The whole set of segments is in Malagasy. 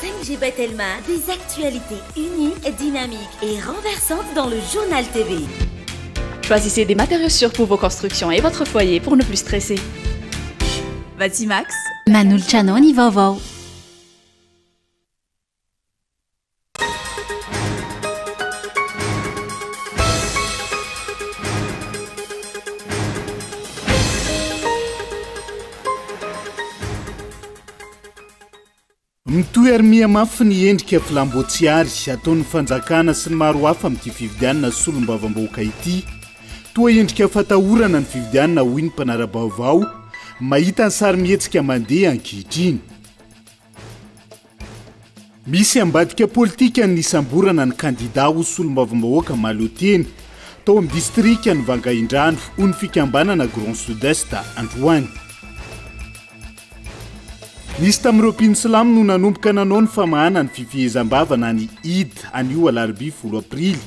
5G by Telma, des actualités uniques, dynamiques et renversantes dans le Journal TV. Choisissez des matériaux sûrs pour vos constructions et votre foyer pour ne plus stresser. Batimax. Manolotra anao ny vaovao. Mitohy ary miha-mafy ny endrika filam-boatsiary ataon'ny fanjakana sy ny maro hafa amin'ity fifidianana solombavambahoaka ity. Toa endrika fatahorana ny fifidianana hoy ny mpanara-baovao mahita ny sarimihetsika mandeha ankehitriny. Misy ambadika politika ny nisamborana ny kandida ho solombavambahoaka mahaleotena tao amin'ny distrikan'i Vangaindrano hoy ny fikambanana Grand Sud-Est androany. Nisy tamin'ireo mpino silamo no nanomboka nanao ny famahana ny fifehezam-bava na ny Eid anio alarobia folo aprily.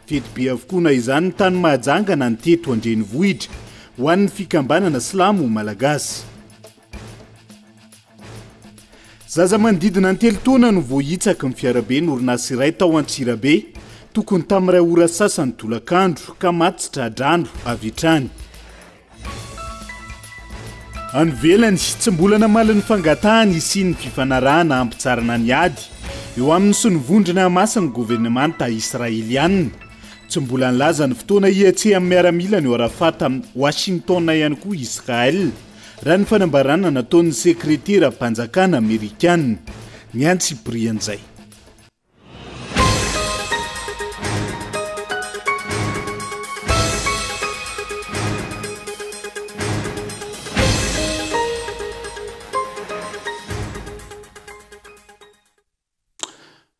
Fety be avokoa na izany ny tany Mahajanga na ny teto an-drenivohitra ho an'ny fikambanana silamo malagasy. Zaza manodidina ny telo taona no voahitsaky ny fiarabe n'orinasa iray tao Antsirabe, tokony tamin'ny iray ora sasany tolakandro, ka maty tsy tra-drano avy hatrany. Any ivelany, tsy mbola namaly ny fangatahany hisian'ny fifanarahana hampitsarana ny ady eo aminy sy ny vondrona Hamas ny governemanta Israeliana. Tsy mbola nilaza ny fotoana hihetsehan'ny miaramilany eo Arafat amin'i Washington ihany koa Israel. Raha ny fanambarana nataon'ny sekreteram-panjakana amerikana, ny antsipirian'izay.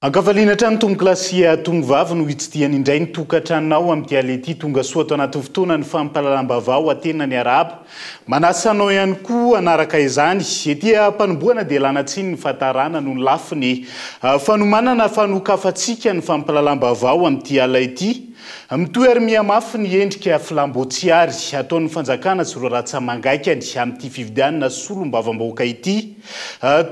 Ankafaliana hatrany tompokolahy sy tomovavy no hitsidihana indray ny tokantranonao amin'ity alina ity. Tonga soa ato anatin'ny fotoanan'ny fampahalalam-baovao Atena ny arahaba. Manasa anao ihany koa hanaraka izany. Ety am-panombohana dia ialana tsiny ny fahatarana noho ny lafiny fanomanana fanokafantsika ny fampahalalam-baovao amin'ity alina ity. Mitohy ary mihamafy ny endrika filam-boatsiary ataon'ny fanjakana sy ireo ratsa-mangaikany amin'ity fifidianana solombavambahoaka ity.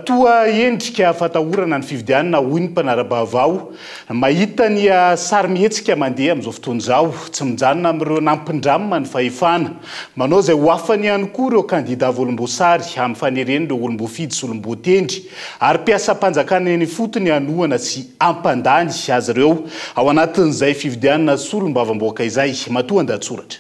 Toa endrika fatahorana ny fifidianana hoy ny mpanara-baovao mahita ny sarimihetsika mandeha amin'izao fotoana izao. Tsy mijanona amin'ireo nampindramina ny fahefana. Manao izay ho afany ihany koa ireo kandida volomboasary amin'ny fanerena ireo olom-boafidy sy olom-boatendry ary mpiasam-panjakana eny ifotony hanohana sy hampandany azy ireo ao anatin'izay fifidianana solombavambahoaka izay. Matoandahatsoratra.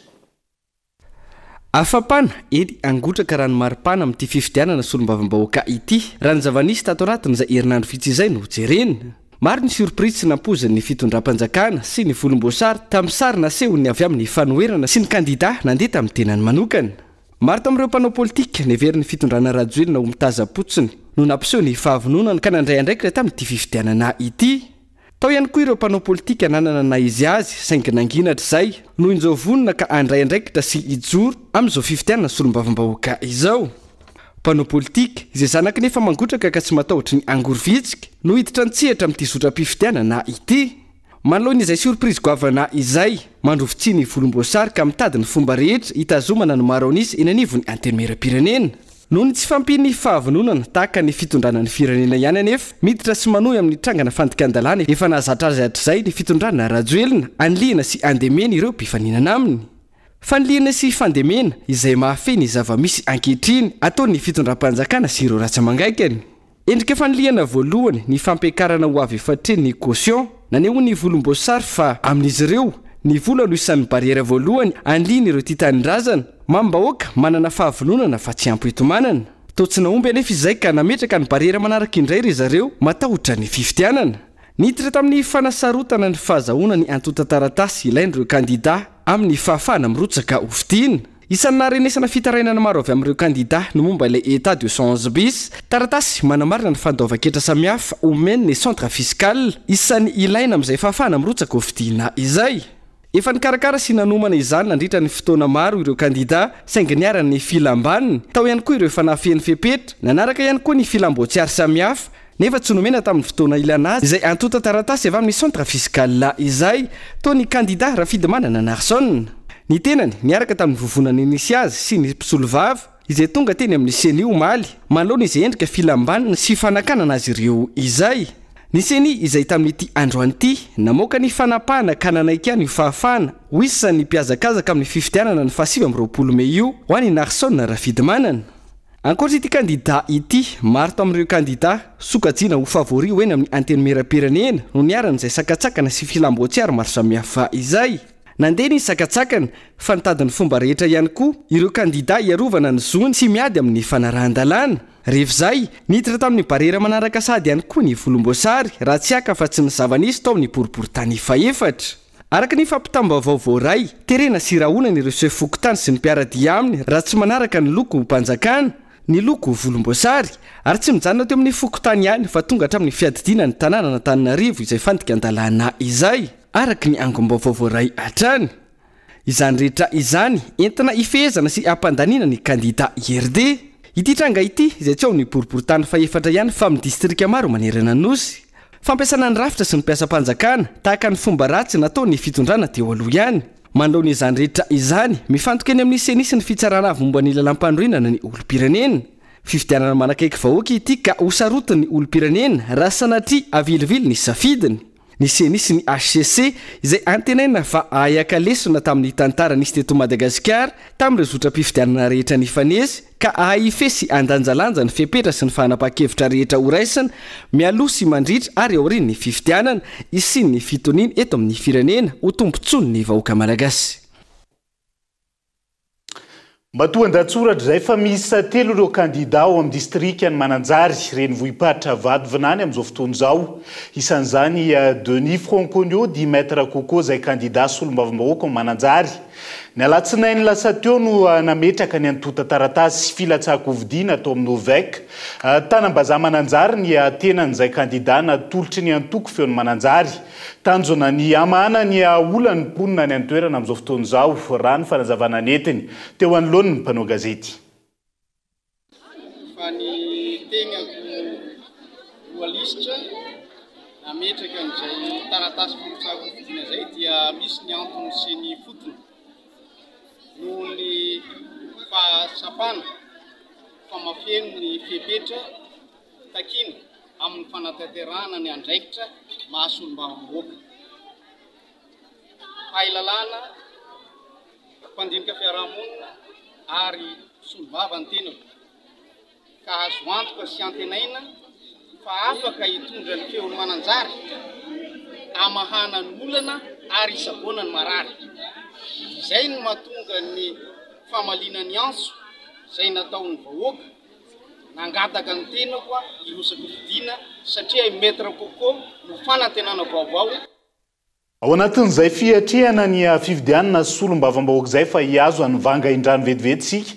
Afa-pana, eny angotraka raha ny maripana amin'ity fifidianana solombavambahoaka ity, raha ny zava-nisy tato anatin'izay herinandro vitsy izay no jerena. Maro ny surprise tsy nampoizin'ny fitondram-panjakana sy ny volomboasary tamin'ny sary nasehon'ny avy amin'ny fanoherana sy ny kandida nandeha tamin'ny tenany manokana. Maro tamin'ireo mpanao politika neverin'ny fitondrana Rajoelina ho mitazam-potsiny no nampiseho ny fahavononany ka nandray andraikitra tamin'ity fifidianana ity. Tao ihany koa ireo mpanao politika nanana ny naha izy azy saingy nangina hatrizay no injao vonona ka handray andraikitra sy hijoro amin'izao fifidianana solombavambahoaka izao. Mpanao politika, izay zanaky ny efa mangotraka ka tsy matahotra ny angorovitsika, no hiditra an-tsehatra amin'ity zotram-pifidianana ity. Manoloana izay surprise goavana izay, mandrovitsihy ny volomboasary ka mitady ny fomba rehetra hitazomana ny maro an'isa eny anivon'ny Antenimierampirenena. Noho ny tsy fahampian'ny fahavononana tahaka ny fitondrana ny firenena ihany anefa, miditra sy manohy amin'ny trangana fandikan-dalàna efa nahazatra azy hatrizay ny fitondrana Rajoelina, anilihina sy andemena ireo mpifaninana aminy. Fanilihana sy fandemena izay mahafehy ny zava-misy ankehitriny ataon'ny fitondram-panjakana sy ireo ratsa-mangaikany. Endrika fanilihana voalohany ny fampiakarana ho avy efa ny caution. Nanehoan'ny volomboasary fa amin'izy ireo, ny vola no isan'ny barrière voalohany anilihina ireo tia tanindrazana, mamim-bahoaka, manana fahavononana fa tsy ampy hoenti-manana. Toa tsy nahomby anefa izay ka nametraka ny barrière manaraka indray ry zareo matahotra ny fifidianana. Niditra tamin'ny fanasarotana ny fahazahoana ny antontan-taratasy ilain'ireo kandida amin'ny fahafahana mirotsaka hofidiana. Isan'ny naharenesana fitarainana maro avy amin'ireo kandida ny momba ilay Etat de 111 bis, taratasy manamarina ny fandoavan-ketra samihafa omen'ny centre fiscal, isan'ny ilaina amin'izay fahafahana mirotsaka hofidiana izay. Efa nikarakara sy nanomana izany nandritra ny fotoana maro ireo kandida saingy niharan'ny filam-baniny, tao ihany koa ireo efa nahafeno fepetra, nanaraka ihany koa ny filam-boatsiary samihafa, nefa tsy nomena tamin'ny fotoana ilana azy izay antontan-taratasy avy amin'ny centre fiscal izay, toa ny kandida Rafidimanana Narson. Ny tenany, niaraka tamin'ny vovonana nisy azy sy ny mpisolovava. izay tonga teny amin'ny Ceni omaly manoloana izay endrika filam-baniny sy fanakanana azy ireo izay. Ny Ceni izay tamin'ity androany ity namoaka ny fanapahana ka nanaiky ihany io fahafahana ho isan'ny mpihazakazaka amin'ny fifidianana ny faha-29 mey io ho an'i Narson Rafidimanana. Ankoatra ity kandida ity, maro tamin'ireo kandida sokajiana ho favori ho eny amin'ny Antenimierampirenena no niharan'izay sakantsakana sy filam-boatsiary maro samihafa izay. Nandeha ny sakantsakana fa nitady ny fomba rehetra ihany koa ireo kandida hiarovana ny zony sy miady amin'ny fanarahan-dalàna. Rehefa izay, niditra tamin'ny bariera manaraka sahady ihany koa ny volomboasary raha tsy haka afa-tsy ny zava-nisy tao amin'ny boriborintany fahefatra. Araka ny fampitam-baovao voaray, terena sy rahonana ireo sefo fokontany sy ny mpiara-dia aminy raha tsy manaraka ny lokom-panjakana, ny loko volomboasary, ary tsy mijanona teo amin'ny fokontany ihany fa tonga hatramin'ny fiadidiana ny tanànan'Antananarivo izay fandikan-dalàna izay, araka ny angom-baovao voaray hatrany. Izany rehetra izany entina hifehezana sy hampandaniana ny kandida IRD. Ity tranga ity izay tsy ao amin'ny boriborintany fahefatra ihany fa amin'ny distrika maro manerana ny Nosy. Fampiasana ny rafitra sy ny mpiasam-panjakana tahaka ny fomba ratsy nataon'ny fitondrana teo aloha ihany. Manoloana izany rehetra izany, mifantoka eny amin'ny Ceni sy ny Fitsarana avo momba ny lalàmpanorenana ny olom-pirenena. Fifidianana manakaiky vahoaka ity ka ho sarotin'ny olom-pirenena raha sanatria avilivily ny safidiny. Ny Ceni sy ny hcc izay antenaina fa hahay haka lesona tamin'ny tantara nisy teto Madagasikara tamin'ireo zotram-pifidianana rehetra nifanesy ka hahay hifehy sy handanjalanja ny fepetra sy ny fanapahan-kevitra rehetra horaisina mialoha sy mandritra ary aorian'ny fifidianana hisian'ny fitoniana eto amin'ny firenena ho tombontsoan'ny vahoaka malagasy. Matoan-dahatsoratra izay fa miisa telo ireo kandidà ao amin'ny distrikan'i Mananjary, renivohi-paritra Vatovinaly amin'izao fotoana izao. Isan'izany i Denis Franconio dit Maître Coco izay kandidà solombavambahoaka ao Mananjary. Ny alatsinainy lasa teo no nametraka ny antontan-taratasy filatsahan-kofidiana tao amin'ny OVEC Tanambazaha Mananjary ny tenany izay kandidà natolotry ny antoko Feon'i Mananjary. Tanjona ny hamahana ny olan'ny mponina any an-toerana amin'izao fotoana izao, raha ny fanazavana nentiny teo anoloan'ny mpanao gazety. Fa ny tegnako roa lisitra nametraka an'izay taratasy firotsahan-kofidina izay dia misy ny antony sy ny fotony noho ny fahatsapana fa mafeno ny fepetra Takiana amin'ny fanatanterahana ny andraikitra maha solombavambahoaka. Mpahay lalàna, mpandinika fiarahamonina ary mpisolovava ny tenako ka azo antoka sy antenaina fa afaka hitondra ny feon'ny Mananjary hamahana ny olana ary hisaboana ny marary. Izay no mahatonga ny famaliana ny antso izay nataon'ny vahoaka. Nangataka ny tenako aho hirotsaka hofidiana satria i Maître Coco no fanantenana vaovao. Ao anatin'izay fiatrehana ny fifidianana solombavambahoaka izay fa hihazo an'i Vangaindrano vetivety isika.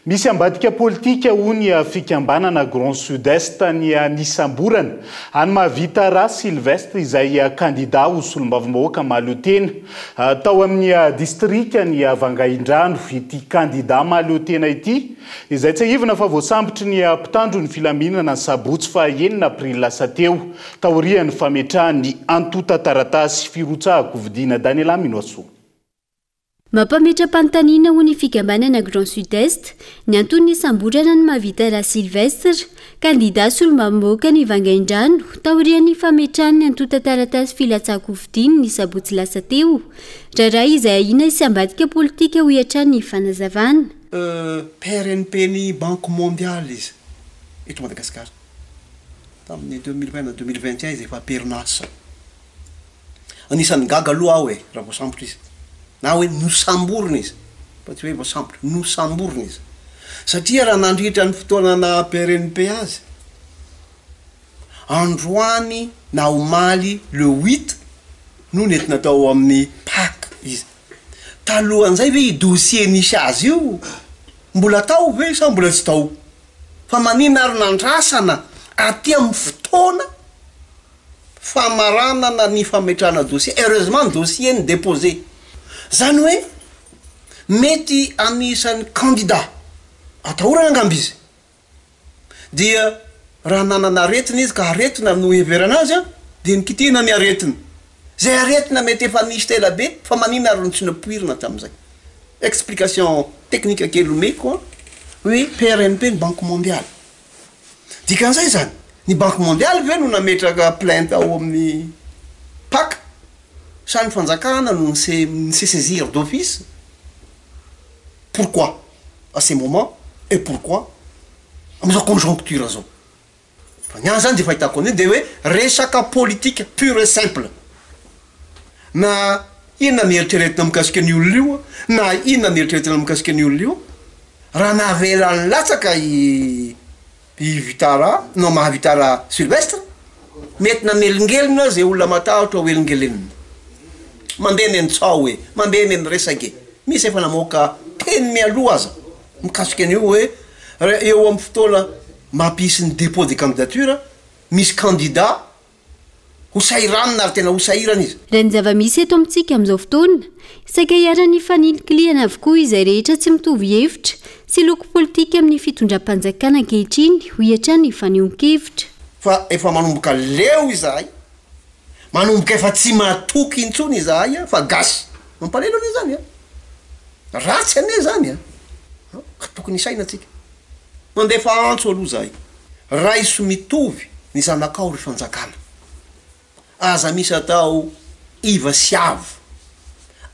Misy ambadika politika hoy ny fikambanana Grand Sud Est ny nisamborana an'i Mahavita Ra Sylvestre izay kandida ho solombavambahoaka mahaleo tena tao amin'ny distrikan'i Vangaindrano. Ity kandida mahaleo tena ity Izay tsiahivina fa voasambotry ny mpitandro ny filaminana ny sabotsy faha enina aprily lasa teo, taorian'ny fametrahany antontan-taratasy firotsahan-kofidiana Daniela Minoasoa. Mampametra-panontaniana ho ny fikambanana Grand Sud Est ny antony nisamborana an'i Mahavitara Sylvestre, kandida solombavambahoaka ny Vangaindrano, taorian'ny fametrahany ny antontan-taratasy filatsahan-kofidiany ny sabotsy lasa teo. Raharaha izay ahiana hisy ambadika politika hoy hatrany ny fanazavana. PRNP-n'ny Banque Mondiale izy eto Madagasikara. Tamin'ny 2020 na 2021 izy efa am-perinasa. Anisan'ny gaga aloha aho e, raha voasambotra izy. Na hoe nosamborina izy, fa tsy hoe voasambotra, nosamborina izy. Satria raha nandritra ny fotoana naha PRNP azy, androany na omaly le huit no nentina tao amin'ny Pac izy. Talohan'izay ve io dossier nisy azy io mbola tao ve sa mbola tsy tao? Fa maninona ary nandrasana aty amin'ny fotoana famaranana ny fametrahana dossier, heureusement ny dossier ny déposé. Zany hoe mety anisan'ny candidat atahorana angamba izy. Dia raha nanana aretina izy ka aretina no iheverana azy an, dia nikitihina ny aretina. Izay aretina mety efa nisy tela be fa maninona ary no tsy nopoirina tamin'izay. Explication technique kely omeko an. Hoe PRNP ny Banque Mondiale. Dikan'izay izany, ny Banque Mondiale ve no nametraka plainte ao amin'ny Pac sa ny fanjakana no ni-se ni-se saisir d'office? Pourquoi à ce moment et pourquoi amin'izao conjoncture zao? Fa ny ahy zany de fahitako an'io de hoe resaka politique pure et simple. Na inona ny eritreretina mikasika an'io olona io na inona ny eritreretina mikasika an'io olona io, raha navela nilatsaka i i Vitara, non Mahavitara Sylvestre, mety nanelingelina ze olona matahotra ho elingelenina. Mandeha ny antsaho e, mandeha ny resaka e, misy efa namoaka teny mialoha aza mikasika an'io hoe eo amin'ny fotoana mampisy ny dépôt de candidature, misy candidat ho sahiranina ary tena ho sahirana izy. Raha ny zava-misy eto amintsika amin'izao fotoana, saika iharan'ny fanilikilihana avokoa izay rehetra tsy mitovy hevitra sy loko politika amin'ny fitondram-panjakana ankehitriny, hoy hatrany ny fanehoan-kevitra. Fa efa manomboka leo izahay, manomboka efa tsy matoky intsony izahay fa gasy. Mampalahelo anie izany an! Ratsy anie izany an! Ka tokony hisaina tsika. Mandefa antso aloha izahay. Raiso mitovy ny zanakao ry fanjakana. Aza misy atao iva sy avo.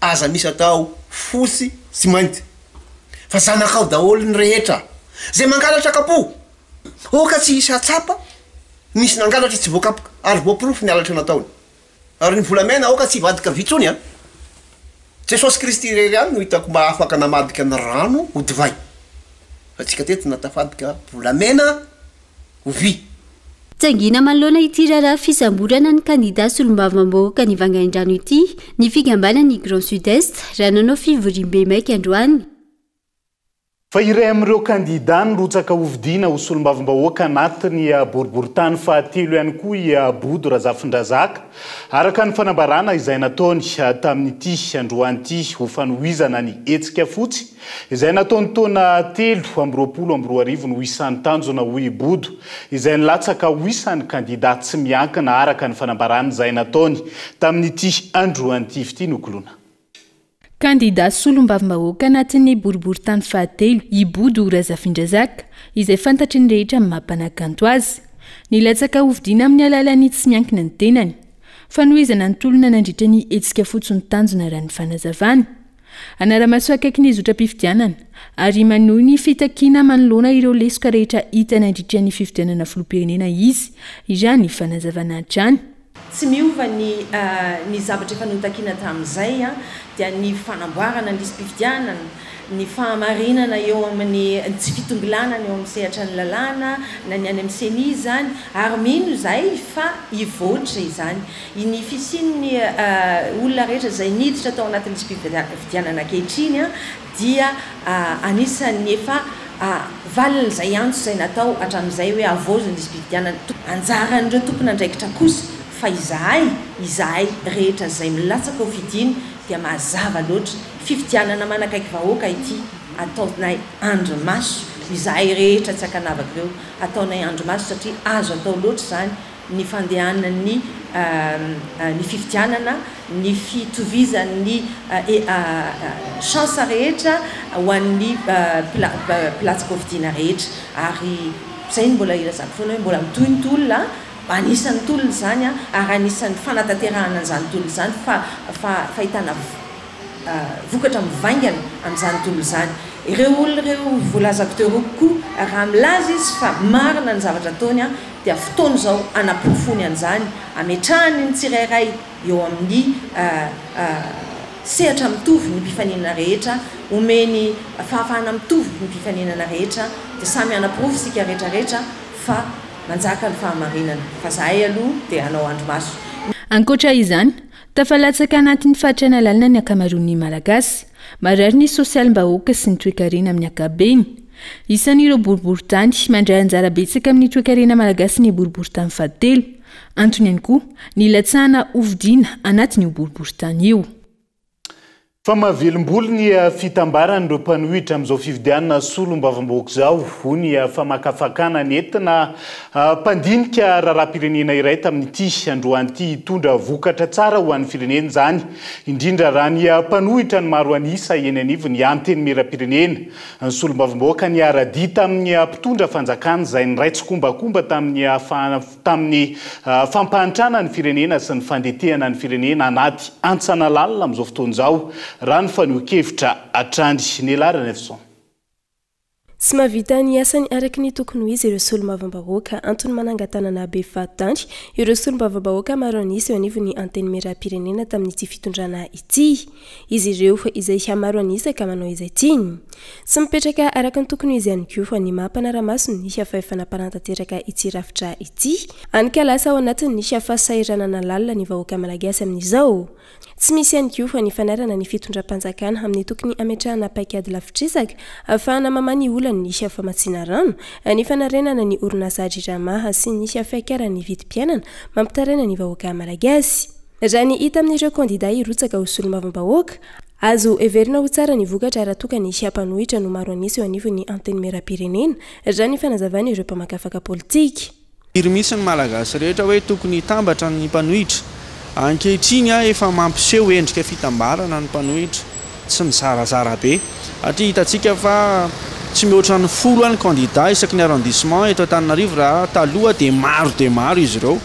Aza misy atao fotsy sy mainty. Fa zanakao daholo ny rehetra. Zay mangalatra kapoho. Oka tsy hisy hahatsapa nisy nangalatra tsy voakapoka ary voaporofo ny halatra nataony. Ary ny volamena aoka tsy hivadika vy intsony an! Jesosy Kristy irery ihany no hitako mba afaka namadika ny rano ho divay. Fa tsika teto natafadika volamena ho vy. Tsangina manoloana ity raharaha fisamborana ny kandida solombavambahoakan'i Vangaindrano ity ny fikambanan'ny Grand Sud Est raha nanao fivoriambe maika androany. Fa iray amin'ireo kandidà nirotsaka hofidiana ho solombavambahoaka anatin'ny boriborintany fahatelo ihany koa i Bodo Razafindrazaka, araka ny fanambarana izay nataony tamin'ity androany ity ho fanohizana ny hetsika fotsy izay nataony taona 2023 no isan'ny tanjona hoy i Bodo izay nilatsaka ho isan'ny kandidà tsy miankina araka ny fanambarana izay nataony tamin'ity androany ity fitia nokoloina. Kandidà solombavambahoaka anatin'ny boriborintany fahatelo i Bodo Razafindrazaka, izay fantatry ny rehetra amin'ny maha mpanakanto azy. Nilatsaka hofidiana amin'ny alalan'ny tsy miankina ny tenany. Fanohizana ny tolona nandritra ny hetsika fotsy no tanjona raha ny fanazavana. Hanara-maso akaiky ny zotram-pifidianana ary manohy ny fitakiana manoloana ireo lesoka rehetra hita nandritra ny fifidianana filoham-pirenena izy, raha ny fanazavana hatrany. Tsy miova ny ny zavatra efa notakiana tamin'izay dia ny fanamboarana ny lisi-pifidianana, ny fahamarinana eo amin'ny ny tsy fitongilanana eo amin'ny sehatra ny lalàna na ny any amin'ny ceni izany ary mino izahay fa hivoatra izany. Ny fisian'ny olona rehetra izay niditra tao anatin'ny lisi-pifidianana ankehitriny dia anisan'ny efa valin'izay antso izay natao hatramin'izay hoe havaozy ny lisi-pifidianana. Anjaran'ireo tompon'andraikitra kosa fa izahay, izahay rehetra izay milatsaka ho fidiana dia mazava loatra, fifidianana manakaiky vahoaka ity, ataonay andrimaso izahay rehetra tsy ankanavaka ireo, ataonay andrimaso satria azo atao loatra izany ny fandehanan'ny ny fifidianana, ny fitovizan'ny chance rehetra ho an'ny mpilatsa-kofidina rehetra. Ary izay no mbola ilazako foana hoe mbola mitohy ny tolona, anisan'ny tolona izany ary anisan'ny fanatanterahana an'izany tolona izany fahitana vokatra mivaingana amin'izany tolona izany. Ireo olona ireo voalazako teo ireo koa raha milaza izy fa marina ny zavatra ataony dia fotoana izao hanaporofoany an'izany, hametrahany ny tsirairay eo amin'ny sehatra mitovy ny mpifaninana rehetra, omeny fahafahana mitovy ny mpifaninana rehetra dia samy hanaporofo isika rehetra rehetra fa manjaka ny fahamarinana. Fa zahay aloha dia hanao andrimaso. Ankoatra izany, Tafalatsaka anatin'ny fahantrana lalina ny ankamaroan'ny Malagasy. Marary ny sosialim-bahoaka sy ny toekarena amin'ny ankapobeny. Isan'ireo boriborintany mandray anjara betsaka amin'ny toekarena malagasy ny boriborintany fahatelo. Antony ihany koa ny hilatsahana hofidiana anatin'io boriborintany io. Fa mahavelom-bolo ny fitambaran'ireo mpanohitra amin'izao fifidianana solombavambahoaka izao, hoy ny famakafakana nentina mpandinika raharaham-pirenena iray tamin'ity androany ity. Hitondra vokatra tsara ho an'ny firenena izany, indrindra raha ny mpanohitra no maro an'isa eny anivon'ny Antenimierampirenena. Ny solombavambahoaka niara-dia tamin'ny mpitondra fanjakana izay niray tsikombakomba tamin'ny tamin'ny fampahantrana ny firenena sy ny fandetehana ny firenena anaty hantsana lalina amin'izao fotoana izao, raha ny fanehoan-kevitra hatrany. Nela Ranaivoson. Tsy mahavita ny asany araka ny tokony ho izy ireo solombavambahoaka. Antony manangan-tanana be fahatany ireo solombavambahoaka maro an'isa eo anivon'ny Antenimierampirenena tamin'ity fitondrana ity. Izy ireo izay maro an'isa ka manao izay tiany. Tsy mipetraka araka ny tokony ho izy ihany koa ny maha mpanara-maso ny fahefana mpanatanteraka ity rafitra ity. Hany ka lasa ao anatin'ny fahasahiranana lalina ny vahoaka malagasy amin'izao. Tsy misy ihany koa ny fanairana ny fitondram-panjakana amin'ny tokony hametrahana paikady lavitr'ezaka ahafahana mamaha ny olan'ny famatsiana rano, ny fanarenana ny orinasa Jirama sy ny fiakaran'ny vidim-piainana mampitaraina ny vahoaka malagasy. Raha ny hita amin'ireo kandida hirotsaka ho solombavambahoaka, azo heverina ho tsara ny vokatra raha toa ka ny mpanohitra no maro an'isa eo anivon'ny Antenimierampirenena, raha ny fanazavan'ireo mpamakafaka politika. Firy mihitsy ny Malagasy rehetra hoe tokony hitambatra ny mpanohitra. Ankehitriny efa mampiseho endrika fitambarana ny mpanohitra, tsy mizarazara be. Satria hitantsika fa tsy mihoatra ny folo ny kandida isaky ny arrondissement eto Antananarivo raha taloha dia maro dia maro izy ireo.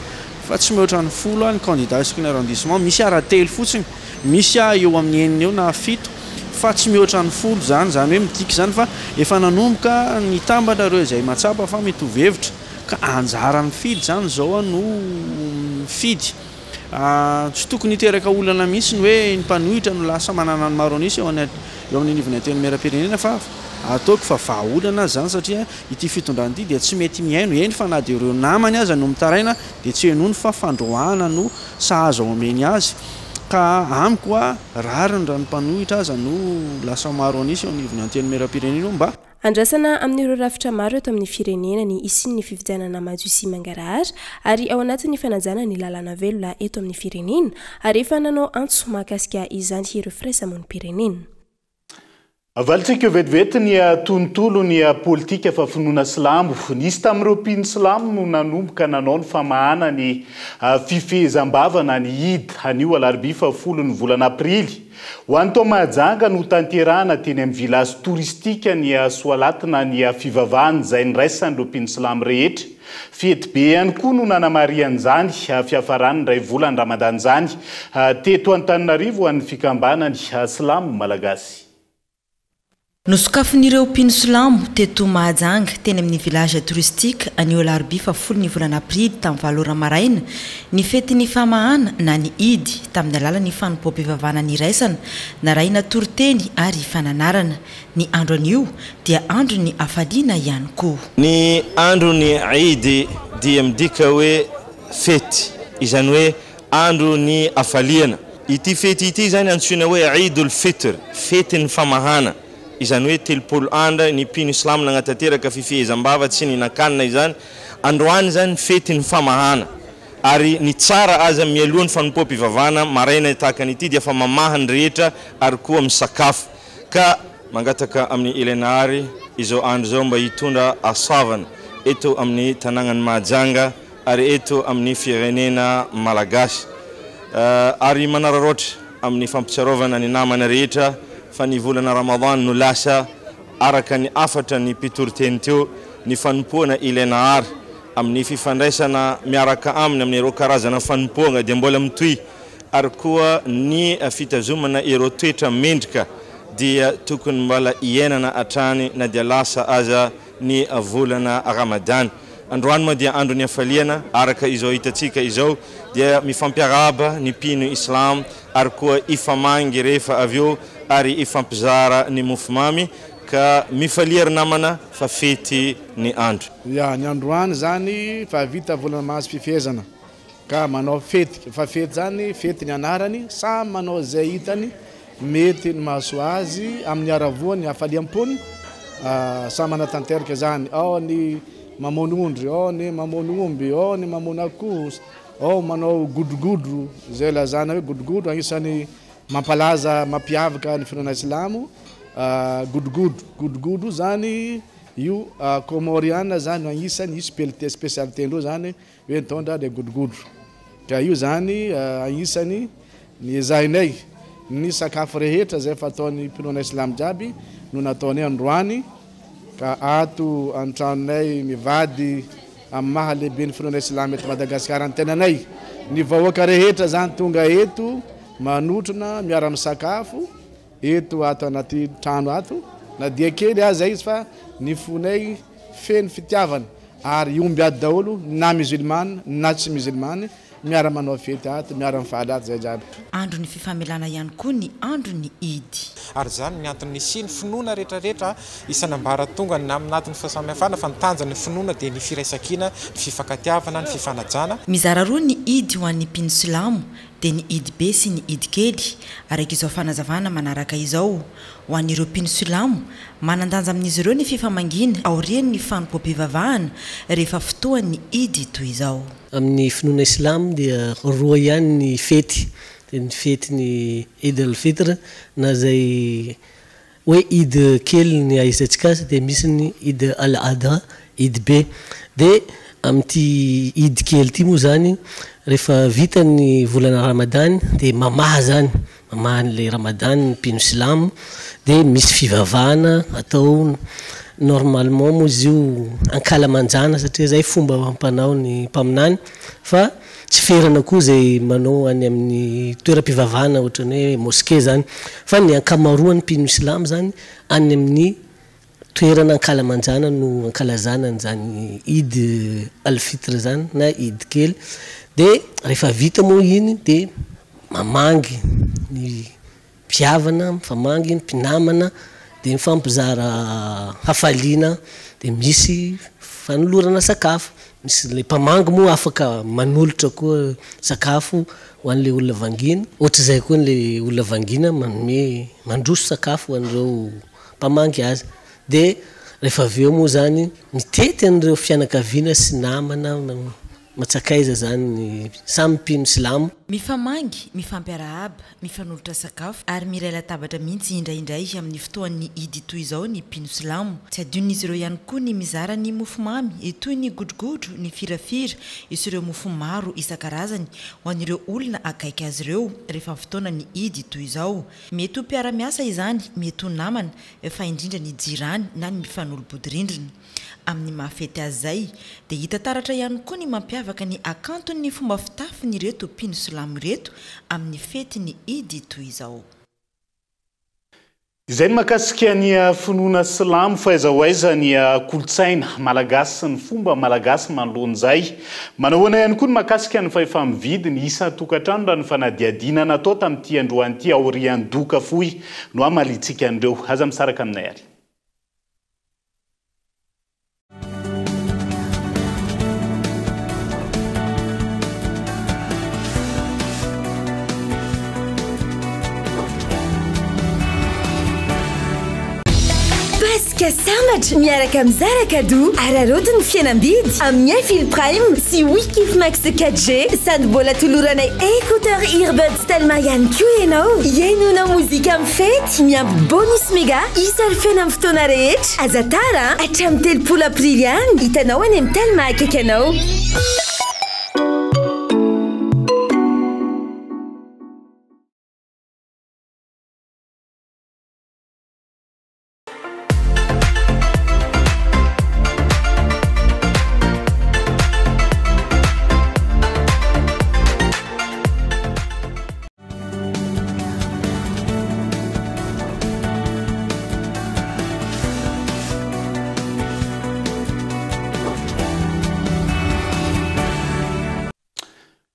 Fa tsy mihoatra ny folo ny kandida isaky ny arrondissement, misy ara telo fotsiny, misy eo amin'ny enina eo na fito fa tsy mihoatra ny folo izany, izany hoe midika izany fa efa nanomboka nitambatra ireo izay mahatsapa fa mitovy hevitra ka anjaran'ny mpifidy izany izao no mifidy. Tsy tokony hiteraka olana mihitsy ny hoe ny mpanohitra no lasa manana ny maro an'isa eo amin'ny anivon'ny antenimierampirenena fa ataoko fa vahaolana aza izany satria ity fitondrana ity dia tsy mety mihaino, eny fa na dia ireo namany aza no mitaraina dia tsy henoiny fa fandroahana no sahaza omeny azy ka amiko a rariny raha ny mpanohitra aza no lasa maro an'isa eo anivon'ny antenimierampirenena eo mba Andrasana amin'ireo rafitra maro eto amin'ny firenena ny hisian'ny fifidianana madio sy mangarahara ary ao anatin'ny fanajana ny lalàna velona eto amin'ny firenena ary efa nanao antso mahakasika izany ireo firaisamonim-pirenena. Avalintsika vetivety ny tontolon'ny politika fa finoana silamo. Nisy tamin'ireo mpino silamo no nanomboka nanao ny famahana ny fifehezam-bava na ny Eid anio alarobia fahafolo ny volana aprily. Ho an'ny tao Mahajanga notanterahana teny amin'ny village touristique ny soalat na ny fivavahana izay niraisan'ireo mpino silamo rehetra. Fety be ihany koa no nanamarihana izany fiafaran'ny iray volan'ny Ramadan izany teto Antananarivo ho an'ny fikambanany silamo malagasy. Nosokafin'ireo mpino silamo teto Mahajanga, teny amin'ny Village Touristique, anio alarobia fahafolo ny volana aprily tamin'ny valo ora maraina, ny fetin'ny famahana na ny Eid, tamin'ny alalan'ny fanompoam-pivavahana niraisana, narahina toriteny ary fananarana. Ny andro anio dia andron'ny hafaliana ihany koa. Ny andron'ny Eid dia midika hoe fety, izany hoe Andro ny hafaliana. Ity fety ity izany antsoina hoe Eid ul Fitr, fetin'ny famahana. Izany hoe 30 andra ny mpino silamo nagnatanteraka fifehezam-bava tsy nihinan-kanina izany. Androany izany fetin'ny famahana. Ary ny tsara aza mialoha ny fanompoam-pivavahana maraina tahaka an'ity dia efa mamaha ny rehetra ary koa misakafo. Ka mangataka amin'i Ilenahary izao andro izao mba hitondra hasoavana eto amin'ny tanagnan'i Mahajanga ary eto amin'ny firenena malagasy ary manararaotra amin'ny fampitsiarovana ny namana rehetra fa ny volana Ramadan no lasa araka ny hafatra ny mpitoriteny teo ny fanompoana ilay Nahary amin'ny fifandraisana miaraka aminy amin'ireo karazana fanompoagna dia mbola mitohy ary koa ny fitazomana ireo toetra mendrika dia tokony mbola iainana hatrany na dia lasa aza ny volana Ramadany. Androany moa dia andron'ny hafaliana, araka izao hitantsika izao dia mifampiarahaba ny mpino Islam ary koa hifamangy rehefa avy eo ary hifampizara ny mofomamy ka mifalia ry namana fa fety ny andro. Ya, ny androany zany fa vita volana mahazo fifehezana ka manao fety, fa fety zany fety ny anarany, samy manao izay hitany Mety ny mahasoa azy amin'ny haravoany, hafaliam-pony, samy manatanteraka izany. Ao ny mamono ondry, ao ny mamono omby, ao ny mamono akoho, ao manao godrogodro, izay lazana hoe godrogodro, anisan'ny. Mampalaza mampiavaka ny finoana silamo godrogodro. Godrogodro zany io Comoriana zany no agnisan'ny io spécialité spécialité-ndreo zany hoe nitondra le godrogodro. Ka io zany agnisan'ny niezahinay ny sakafo rehetra zay fataon'ny mpinoana silamo jiaby no nataonay androany. Ka ato an-tranonay mivady amin'ny maha lehiben'ny finoana silamo eto Madagasikara ny tenanay. Ny vahoaka rehetra zany tonga eto manotrona miara-misakafo eto ato anaty trano ato na dia kely aza izy fa ny fonay feno fitiavana ary omby ato daholo na musulmane na tsy musulmane miara-manao fety ato miara-mifaly ato zay jiaby. Andron'ny fifamelana ihany koa ny andron'ny Idy. Ary izany ny antony nisian'ny finoana rehetrarehetra isan'ambaratongany na aminatin'ny fahasamihafana fa ny tanjon'ny finoana dia ny firaisankina, ny fifankatiavana, ny fifanajana. Mizara roa ny Idy ho an'ny mpino silamo dia ny Idy be sy ny Idy kely, araka izao fanazavana manaraka izao. Ho an'ireo mpino silamo, manan-danja amin'izy ireo ny fifamangiana aorian'ny fanompoam-pivavahana rehefa fotoan'ny Idy toy izao. Amin'ny finoana silamo dia roa ihany ny fety, dia ny fetin'ny Eid al-Fitr na izay hoe Eid kely ny ahaizantsika azy, dia misy ny Eid al-Adha, Eid be. Dia amin'ity Eid kely ity moa izany rehefa vita ny volana Ramadany dia mamaha izany, mamaha an'ilay Ramadany ny mpino silamo, dia misy fivavahana atao normalement moa izy io ankalamanjana satria izay fomba amam-panao ny mpaminany fa tsy ferana koa izay manao any amin'ny toeram-pivavahana ohatran'ny hoe mosquée izany fa ny ankamaroan'ny mpino silamo izany any amin'ny toerana ankalamanjana no ankalazana an'izany Eid al-Fitr izany na Eid kely dia rehefa vita moa iny dia mamangy ny mpihavana, mifamangy ny mpinamana dia mifampizara hafaliana dia misy fanolorana sakafo, misy ilay mpamangy moa afaka manolotra koa sakafo ho an'ilay olona vangiana, ohatr'izay koa ilay olona vangiana manome mandroso sakafo ho an'ireo mpamangy azy. Dia rehefa avy eo moa izany mitety an'ireo fianakaviana sy namana matsakaiza izany ny samy mpino silamo. Mifamangy, mifampiarahaba, mifanolotra sakafo ary miray latabatra mihitsy indraindray amin'ny fotoan'ny Idy toy izao ny mpino silamo. Tsy adinon'izy ireo ihany koa ny mizara ny mofomamy toy ny godrogodro, ny firafira sy ireo mofo maro isan-karazany ho an'ireo olona akaiky azy ireo rehefa fotoanan'ny Idy toy izao. Mety ho mpiara-miasa izany, mety ho namana, fa indrindra ny jirany na ny mifanolo-bodirindrina. Amin'ny maha fety azy izay, dia hita taratra ihany koa ny mampiavaka ny hakanton'ny fomba fitafin'ireto mpino silamo ireto amin'ny fetin'ny Idy toy izao. Izay ny mahakasika ny finoana silamo fa aiza ho aiza ny kolontsaina malagasy sy ny fomba malagasy manoloana izay. Manahoana ihany koa ny mahakasika ny fahefa-mividy ny isan-tokantrano raha ny fanadihadiana natao tamin'ity androany ity aorian'ny doka fohy no hamaliantsika an'ireo. Aza misaraka aminay ary. Paska sambatra miaraka amin'ny Zara Cadeau. Araraoty ny fihenam-bidy amin'ny Infil Prime sy Wikif Max 4G. Sady mbola toloranay écouteur earbuds Telma ihany koa ianao. Hihainoanao mozika amin'ny fety miampy bonus mega isalofena amin'ny fotoana rehetra. Aza tara a! Hatramin'ny 30 aprily ihany. Hitanao any amin'ny Telma akaiky anao.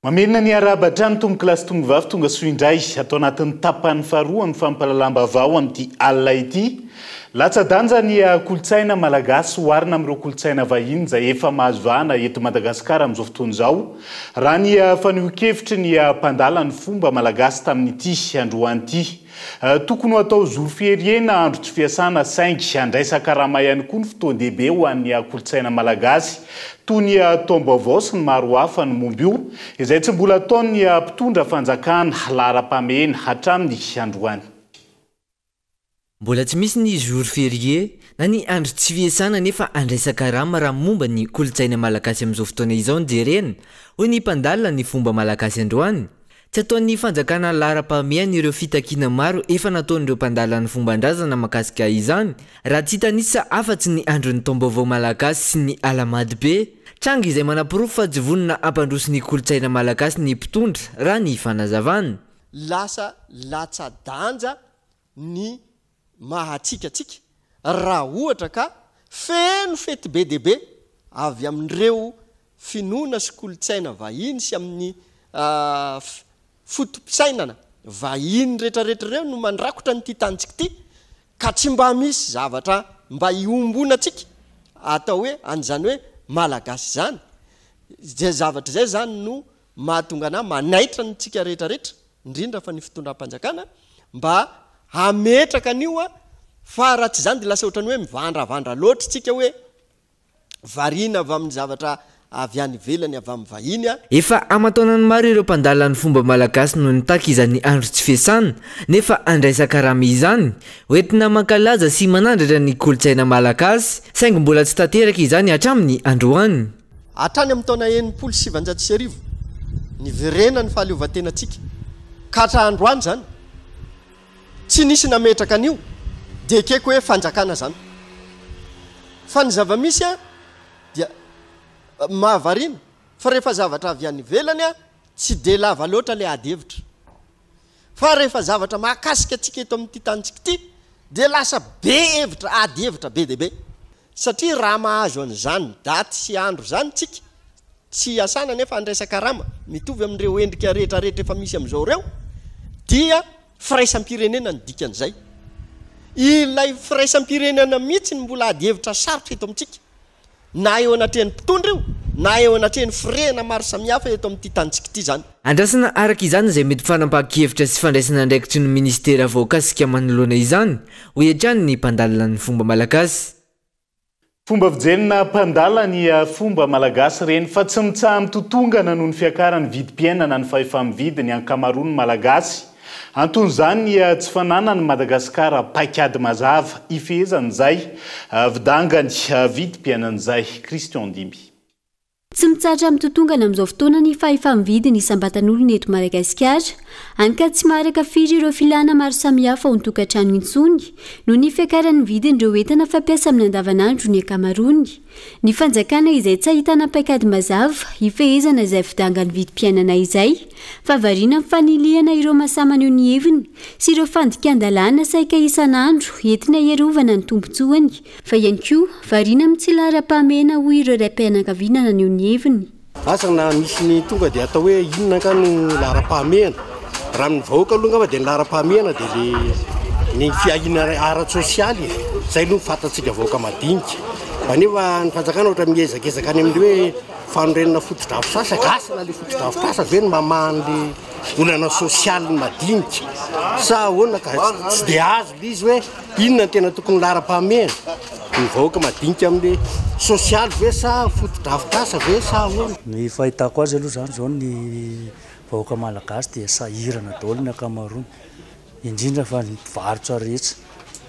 Mamerina ny arahaba hatrany tompokolahy sy tompovavy tonga soa indray ato anatin'ny tapany faharoa amin'ny fampahalalam-baovao amin'ity alina ity. Latsa-danja ny kolontsaina malagasy oharina amin'ireo kolontsaina vahiny izay efa mahazo vahana eto Madagasikara amin'izao fotoana izao, raha ny fanehoan-kevitry ny mpandala ny fomba malagasy tamin'ity androany ity. Tokony ho atao jour férié na andro tsy fiasana saingy andraisan-karama ihany koa ny fotoan-dehibe ho an'ny kolontsaina malagasy toy ny taom-baovao sy ny maro hafa ny momba io izay tsy mbola ataon'ny mpitondra fanjakana laharam-pahamehena hatramin'ny androany. Mbola tsy misy ny jour férié na ny andro tsy fiasana nefa andraisan-karama raha momba ny kolontsaina malagasy amin'izao fotoana izao no jerena, hoy ny mpandalina ny fomba malagasy androany. Tsy ataon'ny fanjakana laharam-pahamehana ireo fitakiana maro efa nataon'ireo mpandala ny fomban-drazana mahakasika izany, raha tsy hitanisa afa-tsy ny andron'ny taom-baovao malagasy sy ny alahamady be. Tranga izay manaporofo fa tsy vonona hampandroso ny kolontsaina malagasy ny mpitondra, raha ny fanazavana. Lasa latsa-danja ny maha antsika antsika raha ohatra ka feno fety be dia be avy amin'ireo finoana sy kolontsaina vahiny sy amin'ny foto-pisainana vahiny rehetrarehetra ireo no mandrakotra an'ity tanintsika ity ka tsy mba misy zavatra mba iombonantsika atao hoe an'izany hoe Malagasy izany. Izay zavatra izay izany no mahatonga anà manaitra antsika rehetrarehetra indrindra fa ny fitondram-panjakana mba hametraka an'io fa raha tsy izany dia lasa ohatran'ny hoe mivandravandra loatra isika hoe variana avy amin'ny zavatra avy any ivelany avy amin'ny vahiny. Efa aman-taonany maro ireo mpandala ny fomba malagasy no nitaky izany andro tsy fiasana nefa andraisan-karama izany, hoentina mankalaza sy manandratra ny kolontsaina malagasy, saingy mbola tsy tanteraka izany hatramin'ny androany. Hatrany amin'ny taona 1960, niverenan'ny fahaleovantenantsika, ka hatra androany izany, tsy nisy nametraka an'io, dia ekeko hoe fanjakana izany. Fa ny zava-misy dia mahavariana fa rehefa zavatra avy any ivelany tsy dia lava loatra ilay ady hevitra. Fa rehefa zavatra mahakasika antsika eto amin'ity tanintsika ity dia lasa be hevitra, ady hevitra be dia be. Satria raha mahazo an'izany daty sy andro izany tsika, tsy iasana nefa andraisan-karama, mitovy amin'ireo endrika rehetra rehetra efa misy amin'izao ireo, dia firaisam-pirenena ny dikan'izay. Ilay firaisam-pirenena mihitsy no mbola ady hevitra sarotra eto amintsika, na eo anatrehan'ny mpitondra io, na eo anatrehan'ny firehana maro samihafa eto amin'ity tanintsika ity izany. Andrasana araka izany izay mety fanapahan-kevitra sy fandraisana andraikitry ny minisitera voakasika manoloana izany, hoy hatrany ny mpandalina ny fomba malagasy. Fomba fijerina mpandala ny fomba malagasy ireny fa tsy mitsaha-mitotongana noho ny fiakaran'ny vidim-piainana ny fahefa-mividy ny ankamaroan'ny Malagasy. Anton'izany ny tsy fananan'i Madagasikara paikady mazava hifehezana izay vidangany vidim-piainana izay. Christian Ndimby. Tsy mitsahatra mitotongana amin'izao fotoana ny fahefa-mividy ny isam-batan'olona eto Madagasikara, hany ka tsy maharaka firy ireo filàna maro samihafa ao an-tokantrano intsony noho ny fiakaran'ny vidin'ireo entana fampiasa amin'ny andavanandro ny ankamaroany. Ny fanjakana izay tsy ahitana paikady mazava hifehezana izay fidangan'ny vidim-piainana izay fa variana amin'ny fanilihana ireo maha-samy maneho ny heviny sy ireo fandikan-dalàna saika isan'andro entina hiarovana ny tombontsoany Fa ihany koa, variana amin'ny tsy laharam-pahamehana hoy ireo raim-pianakaviana naneho ny heviny. Asa na misy ny tonga dia atao hoe inona angaha no laharam-pahamehana. Raha amin'ny vahoaka aloha angamba dia ny laharam-pahamehana dia le ny fiahiana ara-tsosialy e. Izay aloha no fantatsika vahoaka madinika. Fa nefa ny fanjakana ohatra miezakezaka any amin'ny hoe fanorenana fotodrafitrasa, gasy na le fotodrafitrasa ve no mamaha an'le olana sosialin'ny madinika sa ahoana ka tsy dia azo le izy hoe Inona no tena tokony laharam-pahamehana? Ny vahoaka madinika amin'ny sosialy ve sa fotodrafitrasa ve sa ahoana? Ny fahitako azy aloha izany izao ny vahoaka malagasy dia sahirana daholo ny ankamaroany, indrindra fa ny mpivarotra rehetra,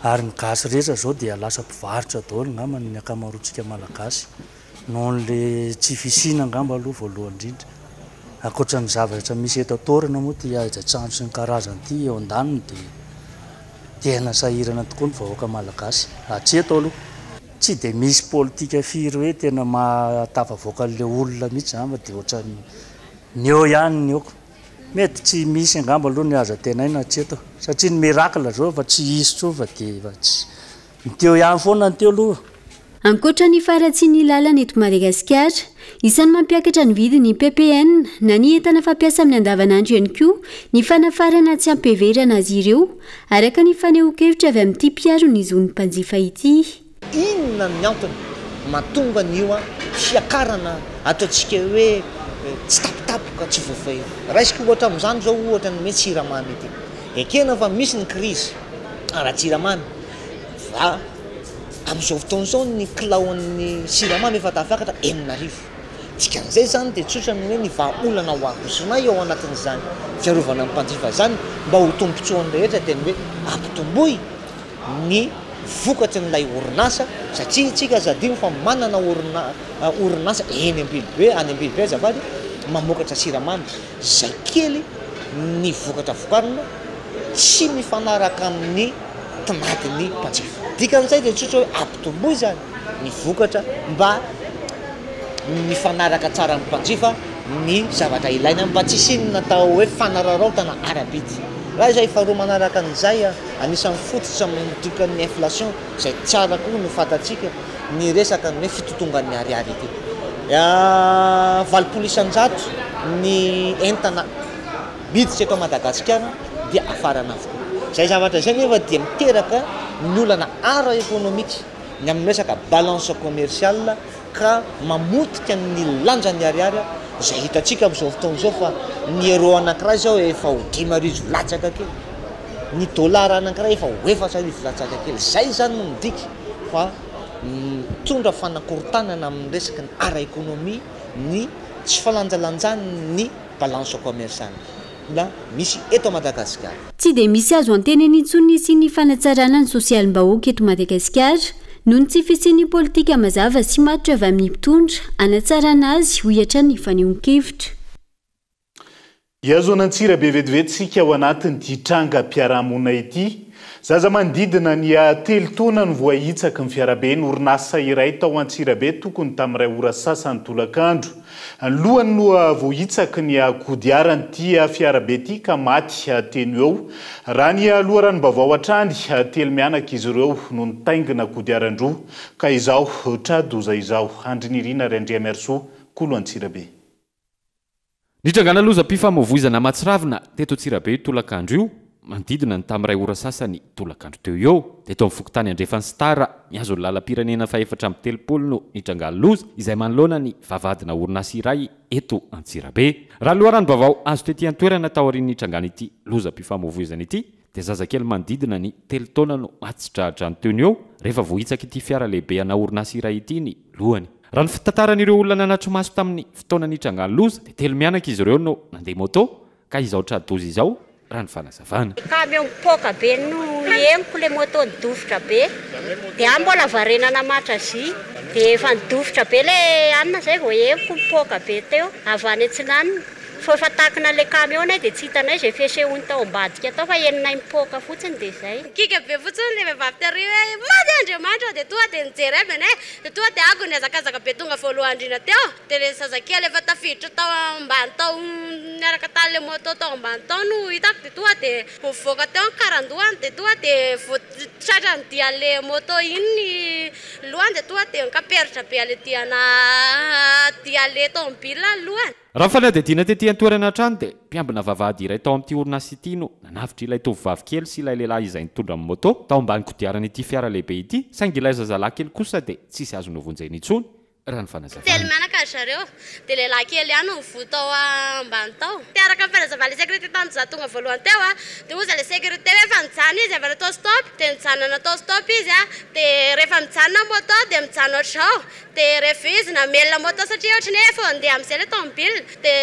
ary ny gasy rehetra izao dia lasa mpivarotra daholo angamba ny ankamaroantsika malagasy. Noho le tsy fisiana angamba aloha voalohany indrindra. Ankoatra ny zavatra misy eto an-toerana moa ity hajan-trano sy ny karazany ity eo an-daniny dia tena sahirana tokoa ny vahoaka malagasy hatreto aloha. Tsy dia misy politika firy hoe tena mahatafavoaka an'ilay olona mihitsy izany fa dia ohatran'ny ny eo ihany ny eo. Mety tsy misy angamba aloha ny azo antenaina hatreto satria ny miracle izao efa tsy hisy intsony fa dia efa tsy Ny teo ihany foana ny teo aloha. Ankoatra ny faharatsian'ny lalana eto Madagasikara, isan'ny mampiakatra ny vidin'ny ppn na ny entana fampiasa amin'ny andavanandro ihany koa ny fanafarana tsy am-piheverana azy ireo, araka ny fanehoan-kevitra avy amin'ity mpiaro ny zon'ny mpanjifa ity. Inona ny antony mahatonga an'io fiakarana ataontsika hoe tsy tampotampoka, tsy voafehy io? Raisiko ohatra amin'izany izao ohatra ny hoe siramamy ity. Ekena fa misy ny krizy ara-tsiramamy fa amin'izao fotoana izao ny kilaon'ny siramamy efa tafakatra 6000. Dikan'izay izany dia tsotra ny hoe ny vahaolana ho arosonay ao anatin'izany fiarovana ny mpanjifa izany mba ho tombontsoan'ny rehetra dia ny hoe ampitomboy ny vokatry ny ilay orinasa satria isika aza adino fa manana orinasa eny Ambilobe, any Ambilobe azafady, mamokatra siramamy izay kely ny vokatra vokarina tsy mifanaraka amin'ny tinadin'ny mpanjifa. Dikan'izay dia tsotra hoe ampitomboy izany ny vokatra mba mifanaraka tsara amin'ny mpanjifa ny zavatra ilaina mba tsy hisian'ny atao hoe fanararaotana ara-bidy. Raha izay faharoa manaraka an'izay, anisan'ny fototra midika ny inflation izay tsara koa no fantatsika ny resaka ny hoe fitotongan'ny ariary ity. 80% ny entana miditra eto Madagasikara dia hafarana avokoa. Izay zavatra izay nefa dia miteraka ny olana ara-ekonomika ny amin'ny resaka balance commerciale ka mamotika ny lanjan'ny ariary izay hitantsika amin'izao fotoana izao fa ny euro anankiray izao efa ho 5000 latsaka kely, ny dollar anankiray efa ho 4000 latsaka kely, izay izany no midika fa mitondra fanakorontanana amin'ny resaky ny ara-ekonomia ny tsy falanjalanjan'ny balance commerciale. Mbola misy eto Madagasikara. Tsy dia misy azo antenaina intsony ny hisian'ny fanatsarana ny sosialim-bahoaka eto Madagasikara noho ny tsy fisian'ny politika mazava sy matotra avy amin'ny mpitondra hanatsarana azy, hoy hatrany ny fanehoan-kevitra. Hihazo an'Antsirabe vetivety isika ao anatin'ity trangam-piarahamonina ity. Zaza manodidina ny telo taona no voahitsaky ny fiarabe ny orinasa iray tao Antsirabe tokony tamin'ny iray ora sasany tolakandro. Ny lohany no voahitsaky ny kodiaran'ity fiarabe ity ka maty teny eo. Raha ny loharanom-baovao hatrany, telo mianaka izy ireo no nitaingina kodiaran-droa ka izao tra-doza izao. Andry Nirina Randriamiarisoa, Kolo Antsirabe. Nitrangana lozam-pifamoivoizana mahatsiravina teto Antsirabe io tolakandro io, manodidina ny tamin'ny iray ora sasany tolakandro teo eo. Teto amin'ny fokontany Andrefan'ny Star, mihazo ny lalam-pirenena faha-34 no nitrangan'ny loza, izay manoloana ny vavahadina orinasa iray eto Antsirabe. Raha ny loharanom-baovao azo tety an-toerana taorian'ny nitrangan'ity lozam-pifamoivoizana ity, dia zazakely manodidina ny telo taona no maty tsy tra-drano teo no eo rehefa voahitsak'ity fiara lehibe ana orinasa iray ity ny lohany. Raha ny fitantaran'ireo olona nanatri-maso tamin'ny fotoana nitrangan'ny loza, dia telo mianaka izy ireo no nandeha moto ka izao tra-doza izao raha ny fanazavana. Camion mipoaka be no henoko le moto nidofotra be de aho mbola variana namatra jus de efa nidofotra be le anona zay vao henoko mipoaka be teo avy any atsinanana fô efa takina le camion nay de tsy hitanay zay fisehoany tao ambadika tao fa henonay mipoaka fotsiny de zay. Giga be fotsiny le vehivavy tery hoe maty Andriamanitra de tonga de nijery aby anay de tonga de ago nihazakazaka be tonga voalohany indrindra teo. Dia ilay zazakely efa tafiditra tao ambany tao niaraka tamin'ilay moto tao ambany tao no hitako dia tonga dia nivoaka teo ny karandohany dia tonga dia vao tratran'ny dian'ilay moto iny ny lohany dia tonga dia nikaperitra be an'ilay diana dian'ilay tomobile ny lohany. Raha ny fanadihadiana tety an-toerana hatrany dia mpiambina vavahady iray tao amin'ity orinasa ity no nanavotra ilay tovovavy kely sy ilay lehilahy izay nitondra ny moto tao ambany kodiaran'ity fiara lehibe ity saingy ilay zazalahy kely kosa dia tsisy azo novonjena intsony raha ny fanazavana. Telo mianaka ry zareo, dia lehilahy kely ihany no nivoha tao ambany tao. Dia araka ny fanazavan'ilay sécurité tamin'ny za tonga voalohany teo a, dia hozy ilay sécurité hoe efa nijanona izy efa natao stop, dia nijanona natao stop izy a, dia rehefa mijanona ny moto dia mijanona ohatr'izao, dia rehefa izy namelona moto satria ohatran'ny hoe efa handeha amin'izay ilay tomobile, dia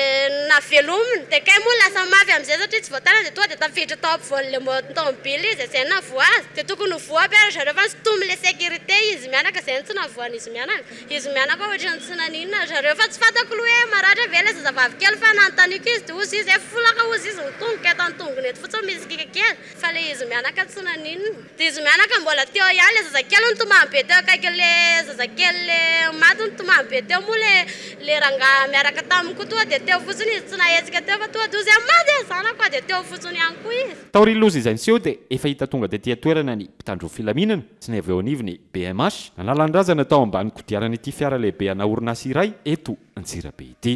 navelominy, dia kay moa lasa mafy amin'izay satria tsy voatanana dia tonga dia tafiditra tao ampovoan'ilay tomobile izy, izay no nahavoa azy, dia tokony ho voa aby ary ry zareo fa nisintomin'ilay sécurité izy mianaka izay no tsy nahavoan'izy mianaka. Izy mianaka ohatran'ny tsy naninona ry zareo fa tsy fantako aloha hoe maratra ve ilay zazavavy kely fa nanontaniako izy dia hozy izy hoe folaka hozy izy ny tongoka eto an-tongony eto fotsiny misy kiaka kely fa ilay izy mianaka tsy naninona. Dia izy mianaka mbola teo ihany ilay zazakely nitomany be teo akaikin'ilay zazakely ilay maty nitomany be teo moa ilay ilay rangahy miaraka taminy koa tonga dia teo fotsiny izy tsy nahetsika teo fa tonga dia hozy hoe maty e zanako a dia teo fotsiny ihany koa izy. Taorian'ny loza izay niseho dia efa hita tonga tety an-toerana ny mpitandro filaminana sy ny avy eo anivon'ny BMH. Nanala ny razana tao ambany kodiaran'ity fiara lehibe ana orinasa iray eto Antsirabe ity.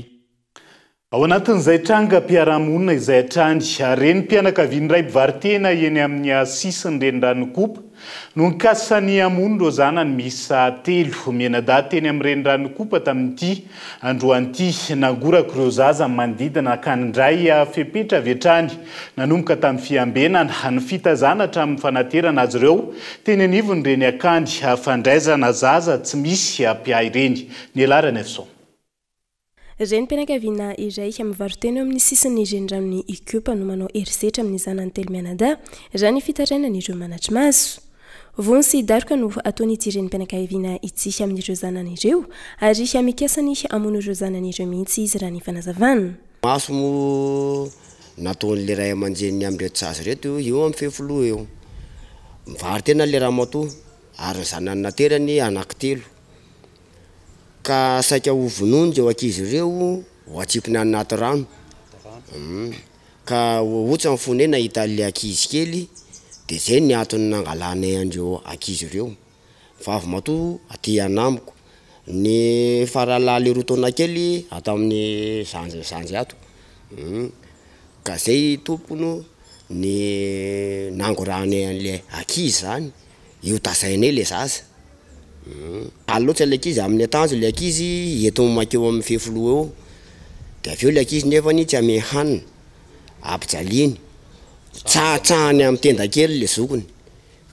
Ao anatin'izay trangam-piarahamonina izay hatrany, renim-pianakavian'ny iray mpivaro-tena eny amin'ny sisin'ny reniranon'Ikopa no nikasa ny hamono ireo zanany miisa telo mianadahy teny amin'ny reniranon'Ikopa tamin'ity androany ity. Nangoraka ireo zaza manodidina ka nindray fepetra avy hatrany nanomboka tamin'ny fiambenana, ny fitazana hatramin'ny fanaterana azy ireo teny anivon'ireny akany fandraisana zaza tsy misy mpiahy ireny. Nialarana Nefson. Renim-pianakaviana iray mivaro-tena eo amin'ny sisin'ny reniranon'i Ikopa no manao herisetra amin'ny zanany telo mianadahy, raha ny fitarainan'ireo manatri-maso. Vono sy daroka no ataon'ity renim-pianakaviana ity amin'ireo zanany ireo, ary mikasa ny hamono ireo zanany ireo mihitsy izy raha ny fanazavana. Maso moa nataon'ilay ray aman-dreniny amin'ireto zaza ireto eo amin'ny fefiloha eo. Mivaro-tena ilay ramatoa ary ny zanany naterany anankitelo. Ka saika ho vonoiny ireo ankizy ireo ho atsipiny any anaty rano. Ka otsa ny fonay nahita an'ilay ankizy kely, de zay ny antony nangalanay an'ireo ankizy ireo. Vavy matoa aty anamiko, ny faralahy le roa taona kely ato amin'ny zandry zandry ato. Ka zay tompoko no ny nangorahanay an'ilay ankizy zany. Io tazainay le zaza. Faly loatra le ankizy amin'ny atanjo le ankizy entiny mankeo amin'ny fefiloha eo, de avy eo le ankizy nefany tsy ame hanina, ampijaliany, tsahatsahany amin'ny tenda kely le zokiny,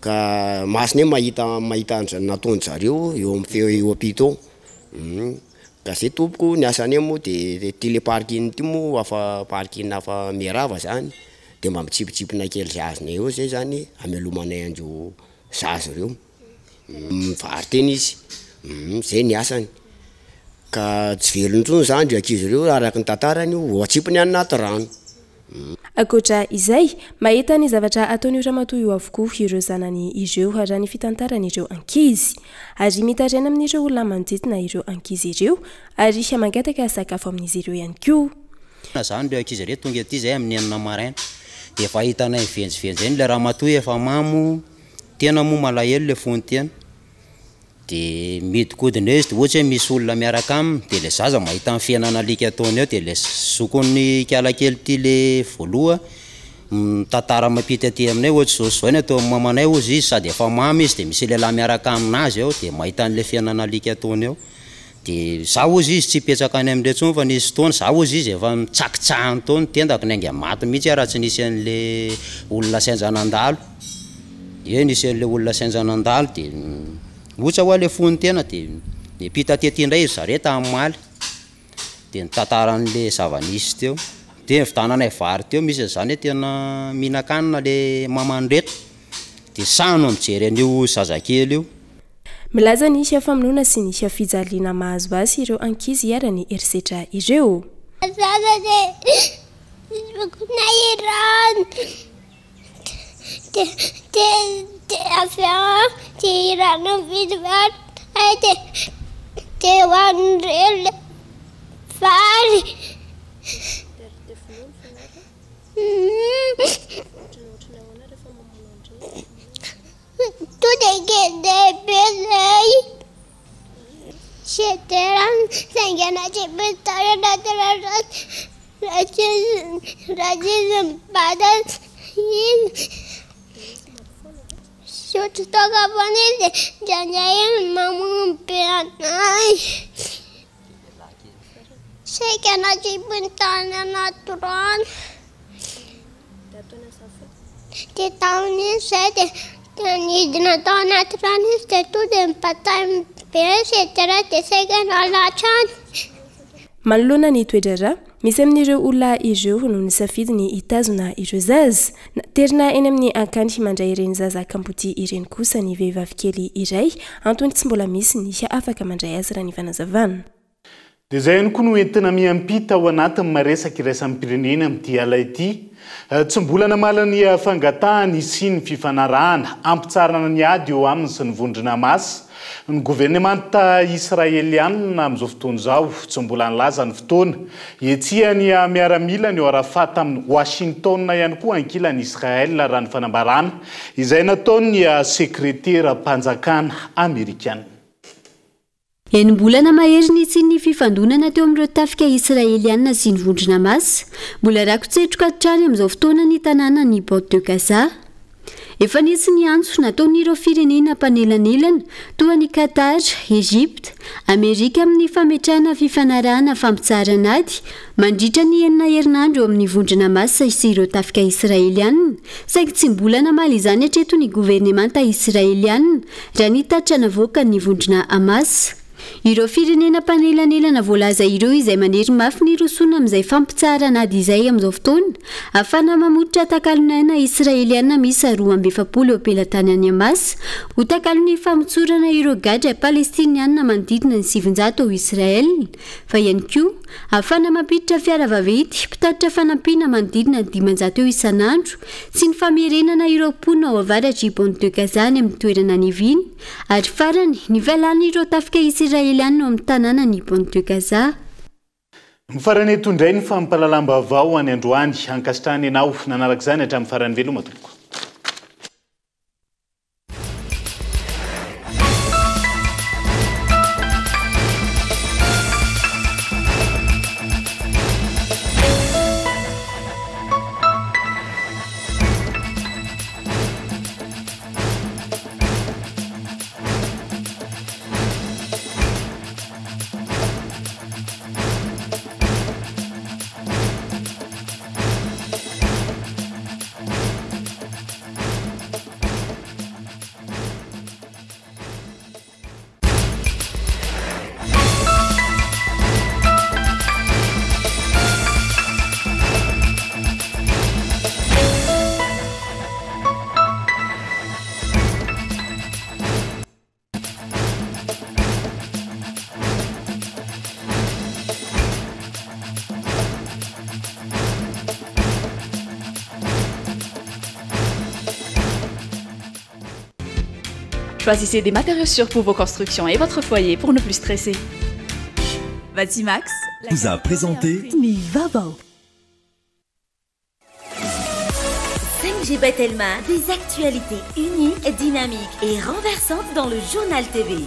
ka masonay mahita mahita an'zay nataon-jareo eo amin'ny fe eo ampita eo, ka zay tompoko ny asanay moa de ty le parking ty moa afa parking afa miharava zany. de mba mitsimpitsipona kely zay azonay eo zay zany amelomanay an'ireo zaza ireo, mivaro-tena izy, zay ny asany, ka tsy velona intsony zany reo ankizy ireo araka ny tantarany ho atsipiny any anaty rano. Ankoatra izay, mahita ny zavatra ataon'io ramatoa io avokoa ireo zanany ireo raha ny fitantaran'ireo ankizy. Ary mitaraina amin'ireo olona manodidina ireo ankizy ireo ary mangataka sakafo amin'izy ireo ihany koa. Zany reo ankizy reo tonga aty zay amin'ny enina maraina de efa hitanay mivenjivenjy eny le ramatoa efa mamo, tena moa malahelo le fony tena, de mihidikodina eo izy de ohatry hoe misy olona miaraka aminy de le zaza mahita ny fiainana alika ataony eo de le zokin'ny ikalakely ty le voaloha mitantara mampita aty aminay ohatry zao sy zao ny ataon'ny mamanay hozy izy sady efa mamo izy de misy lehilahy miaraka aminazy ao de mahita an'le fiainana alika ataony eo. De za hozy izy tsy hipetraka any amindreo intsony fa nisy fotoana za hozy izy efa nitsakitsahany teo ny tendako niainga maty mihitsy aho raha tsy nisy an'le olona sainja nandalo, ie nisy an'le olona sainja nandalo de otsa hoa le fony tena de niampita tety indray ry zareo tamin'ny omaly de nitantara an'le zava-nisy teo, de nividiananay vary teo misy an'izany hoe tena mihinan-kanina le maman'ireto de sahy no mijery an'io zazakely io. Milaza ny famonoana sy ny fijaliana mahazo azy ireo ankizy iharan'ny herisetra ireo. Zaza de nahirano de de de avy eo de hirano mividy vary ay de de hohanin'ireo le vary. To dia kely be zay. Tsy rano saingy anaty tany anaty rano raha tsy raha tsy izy mibata izy. Misotro toaka foana izy dia indraindray mamono be anay. Saika anaty tany anaty rano. Dia tamin'iny izay dia dia nidina tao anaty rano izy dia tonga dia nibatainy be et cetera dia saika nalatrany. Manoloana ny toe-draharaha, misy amin'ireo olona ireo no nisafidy ny hitazona ireo zaza. Naterina eny amin'ny akany mandray ireny zaza kamboty ireny kosa ny vehivavy kely iray, antony tsy mbola misy ny afaka mandray azy raha ny fanazavana. Dia izay ihany koa no entina miampita ao anatin'ny maresaka iraisam-pirenena amin'ity ala ity. Tsy mbola namaly ny fangatahany hisian'ny fifanarahana hampitsaharana ny ady eo aminy sy ny vondrona Hamas ny governemanta israelianina amin'izao fotoana izao. Tsy mbola nilaza ny fotoana hihetsehan'ny miaramilany eo Rafah tamin'i Washington ihany koa ankilan'i Israel raha ny fanambarana izay nataon'ny sekreteram-panjakana amerikana. Enim-bolana mahery nisian'ny fifandonana teo amin'ireo tafika Israeliana sy ny vondrona Hamas, mbola rako-tsetroka hatrany amin'izao fotoana ny tanànan'i Bande de Gaza. Efa nisy ny antso nataon'ireo firenena mpanelanelana toa an'i Qatar, Egypte, Amerika amin'ny fametrahana fifanarahana fampitsaharana ady mandritra ny enina herinandro eo amin'ny vondrona Hamas sy ireo tafika Israeliana, saingy tsy mbola namaly izany hatreto ny governemanta Israeliana raha ny tatitra navoakan'ny vondrona Hamas. Ireo firenena mpanelanelana voalaza ireo izay manery mafy ny hirosoana amin'izay fampitsaharana ady izay amin'izao fotoana, ahafahana mamototra takalon'aina Israeliana miisa 42 eo am-pelatanan'ny Hamas ho takalon'ny famotsorana ireo gadra Palestiniana manodidina ny 900 ao Israel, fa ihany koa ahafahana mampiditra fiara vaventy mpitatitra fanampiana manodidina ny 500 eo isan'andro sy ny famerenana ireo mponina ao avaratr'i Bande de Gaza any amin'ny toerana niaviany ary farany, ny fialan'ireo tafika Isiraeliana ao amin'ny tanànan'i Bande de Gaza. Mifarana eto indray ny fampahalalam-baovao any androany. Ankasitrahana ianao nanaraka izany hatramin'ny farany. Veloma tompoko. Choisissez des matériaux sûrs pour vos constructions et votre foyer pour ne plus stresser. Batimax vous a présenté Ny vaovao. 5G by Telma, des actualités uniques, dynamiques et renversantes dans le journal TV.